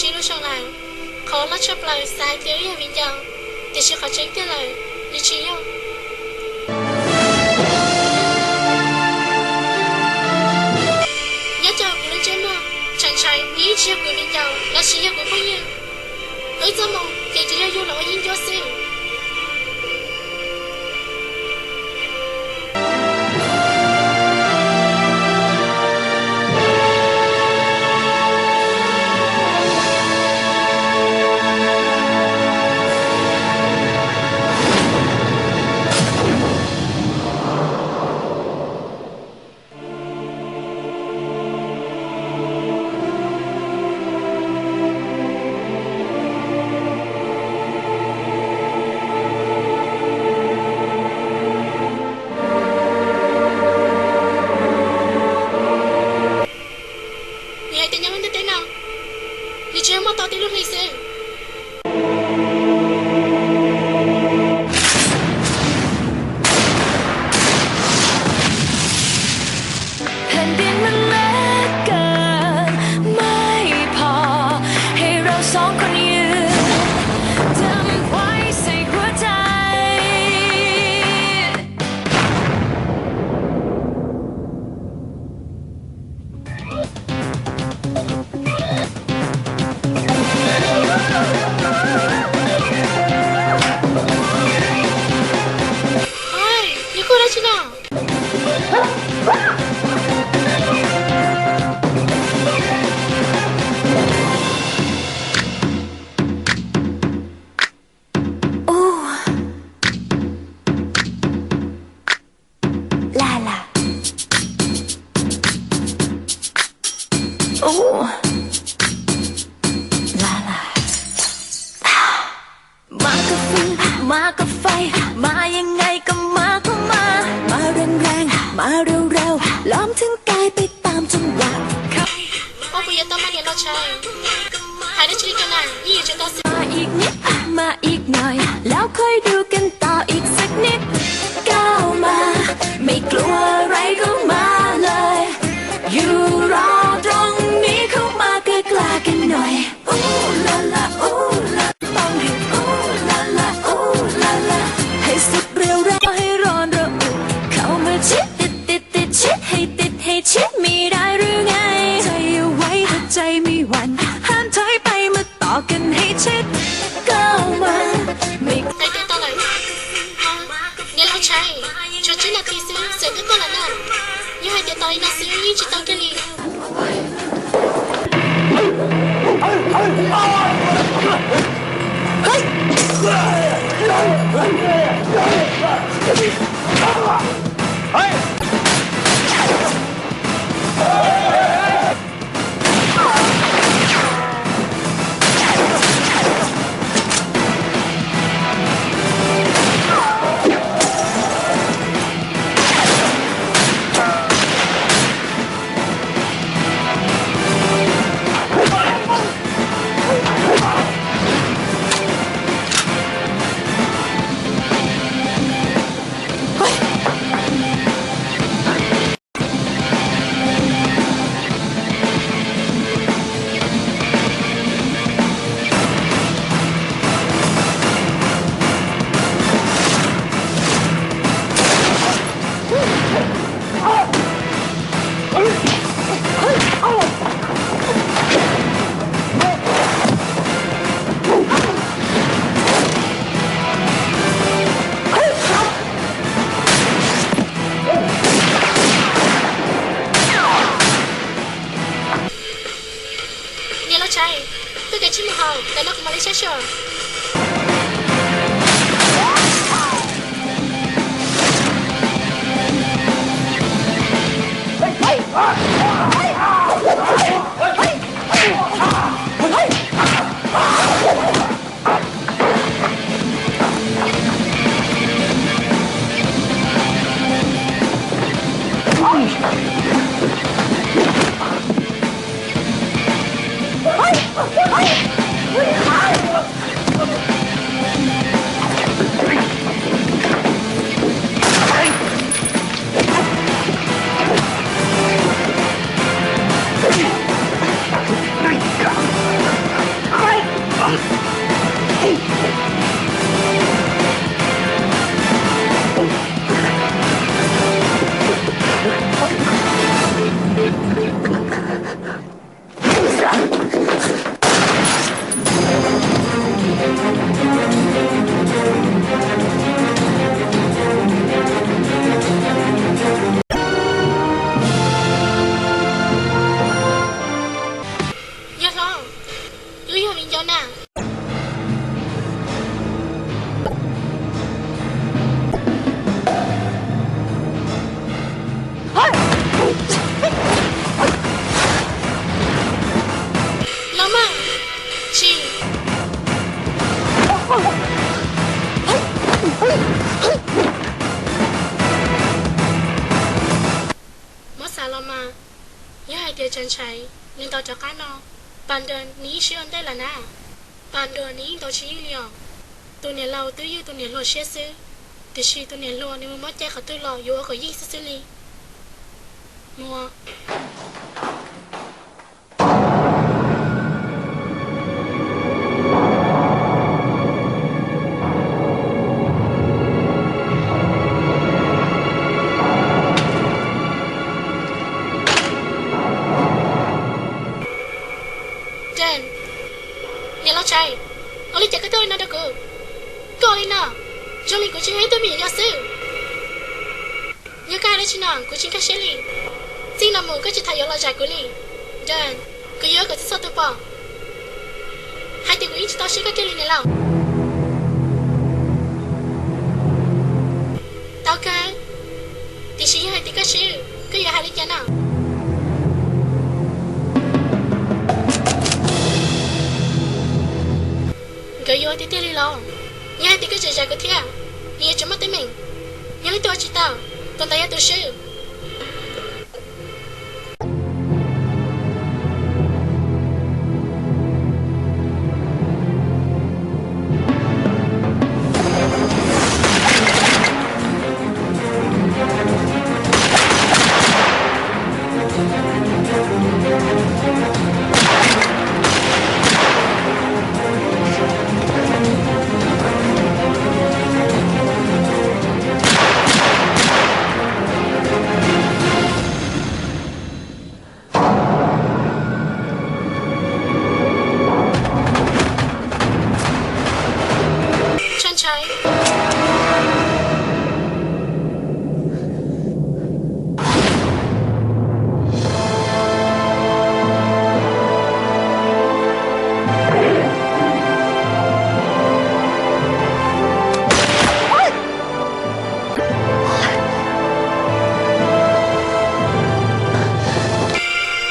Tsis lub zoo lawm, qhov loj tshaj plaws xav hais tias wb yog viv ncaus, tiam sis qhov tseeb tiag lawm, nws tsis yog. Nyob rau kuv lub ntsej muag, tsam ntshai nws yeej tsis yog kuv viv ncaus lossis yog kuv phooj ywg. Wb txoj hmoo ces tsuas yog yug los ua yeeb ncuab xwb. Nws hais tias nyob lub ntiaj teb no, nws tsuas yog muaj tau tib lub hli xwb.แผ่นดินมันเล็กเกิน ไม่พอ ให้เราสองคนยืน ทำไว้ใส่หัวใจ Ej, yog koj dab tsi no? Ub, la la. Ub, la la. มากับฟืน มากับไฟ มายังไงก็มาก็มา มาแรงๆ มาเร็วๆ ล้อมถึงกายไปตามจังหวะ Koj puas yuav tau mas niam laus Tshais? Hais dab tsi li ko na, yeej yuav tsum tau xwb. มาอีกนิด มาอีกหน่อย แล้วค่อยดูกันต่ออีกสักนิด ก้าวมา ไม่กลัวอะไรก็มาเลย อยู่รอตรงนี้ เข้ามาใกล้ๆกันหน่อย อู้ลาลา อู้ลา ต้องให้อู้ลาลา อู้ลาลา ให้สุดเรี่ยวแรง ก็ให้ร้อนระอุ เข้ามาชิด ติดติดติดชิด ให้ติดให้ชิด ไม่ได้หรือไง ใจอย่าไว้ ถ้าใจไม่หวั่น ห้ามถอยไป มาต่อกันให้ชิด ก้าวมา ไม่ Hais tias tau lawm. Niam laus Tshais, tshuav tsib nas this xwb xwm twb tuaj lawm na. Yog hais tias tos li no xwb yeej tsis tau kiag li. Niam laus Tshais, tuaj kev tsij mus haus, ntawm no kuv mam li saib xyuas. Tias Tsav Ntshai nws ntaus rov qab no, Pas Nras nws yeej swb ua ntej lawm na. Pas Nras nws yeej ntaus tsis yeej li os. Tus niam laus twb ywj tus niam hluas siab xwb, tiam sis tus niam hluas nws mus muab cai qhov twg los yuav ua kom yeej xwb xwb li. Mus. Niam Lauj Tshais, ua li cas koj tuaj li no rau kuv? Koj ua li no, zoo li kuv tsis yog ib tug me nyuam yaus xwb. Yog koj hais dab tsi no kuv tsis nkag siab li. Txij no mus koj tsis txhob yuav los zais kuv li. Nras, kuv yuav kom txhua txhua tus pom hais tias kuv yeej tsis tau swb koj kiag li niam laus. Tau kawg, tiam sis yog hais tias koj swb, koj yuav hais li cas no? Nkawd yuav tiag tiag li los? Yog hais tias koj tseem zais kuv thiab, nws yuav tsis muaj teeb meem. Yog leej twg ua tsis tau, tus ntawd yog tus swb. Tshaj Ntshai,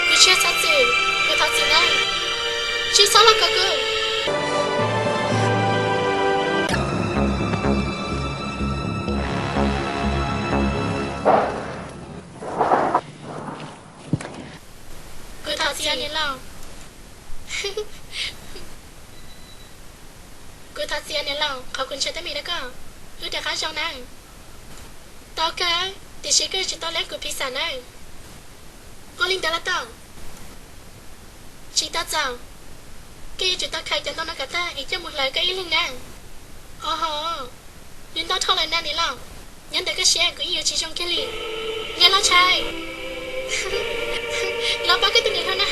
kuv tsis txhob txwm, kuv thov txim nawb, tsis txhob los kov kuv. Kuv thov txim niam laus. Kuv thov txim niam laus, qhov kuv ntshaw teeb meem rau koj. Wb rov qab zoo nawb. Tau kawg, tiam sis koj yuav tsum tau hlub kuv pis xam nawb. Ua li ntawd los tau. Tsis tau txaus, koj yuav tsum tau khaws cov ntoo no kom tag es coj mus hlawv koj ib leeg nawb. Os ho, nws ntau dhau lawm na niam laus. Nyob ntawm koj siab kuv yeej yuav tsis zoo kiag li. Niam laus Tshais, los pab koj tus niam hluas no.